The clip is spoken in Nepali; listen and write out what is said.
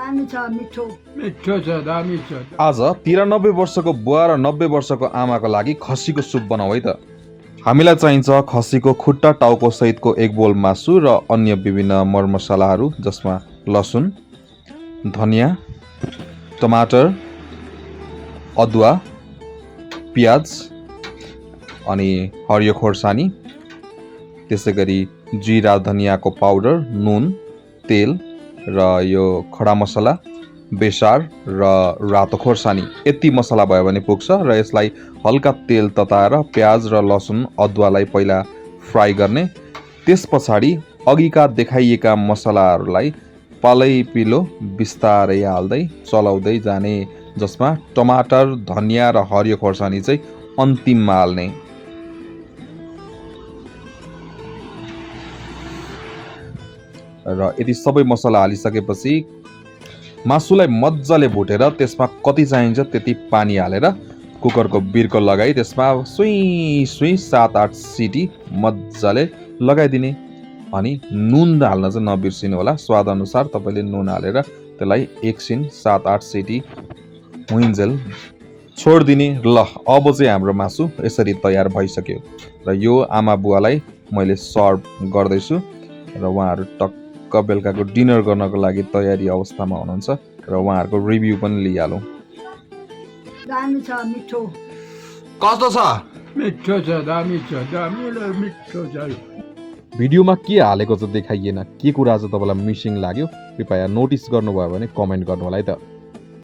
दामी छ मिठो मिठो छ दामी छ। आज 93 वर्षको बुवा र 90 वर्षको आमाको लागि खसीको सुप बनाऊ है त। हामीलाई चाहिन्छ खसीको खुट्टा टाउको सहितको एक बोल मासु र अन्य विभिन्न मरमसलाहरू जसमा लसुन, धनियाँ, टमाटर, अदुवा, प्याज अनि हरियो खोर्सानी, त्यसै गरी जिरा धनियाँको पाउडर, नुन, तेल र यो खडा मसला, बेसार र रातो खोर्सानी। यति मसला भयो भने पुग्छ र यसलाई हल्का तेल तताएर प्याज र लसुन अदुवालाई पहिला फ्राई गर्ने। त्यस पछाडि अघिका देखाइएका मसलाहरूलाई पालैपिलो बिस्तारै हाल्दै चलाउँदै जाने, जसमा टमाटर, धनियाँ र हरियो खोर्सानी चाहिँ अन्तिममा हाल्ने। र यति सबै मसला हालिसकेपछि मासुलाई मजाले भुटेर त्यसमा कति चाहिन्छ त्यति पानी हालेर कुकरको बिर्को लगाई त्यसमा सुई सुई 7-8 सिटी मजाले लगाइदिने। अनि नुन हाल्न चाहिँ नबिर्सिनु होला। स्वाद अनुसार तपाईँले नुन हालेर त्यसलाई एकछिन 7-8 सिटी हुइन्जेल छोडिदिने। ल अब चाहिँ हाम्रो मासु यसरी तयार भइसक्यो र यो आमा बुवालाई मैले सर्भ गर्दैछु र उहाँहरू टक्क बेलुकाको डिनर गर्नको लागि तयारी अवस्थामा हुनुहुन्छ र उहाँहरूको रिभ्यू पनि लिइहालौँ। दामी छ मिठो कस्तो छ? मिठो छ दामी छ दामी र मिठो छ। भिडियोमा के हालेको चाहिँ देखाइएन, के कुरा चाहिँ तपाईँलाई मिसिङ लाग्यो कृपया नोटिस गर्नुभयो भने कमेन्ट गर्नु होला है त।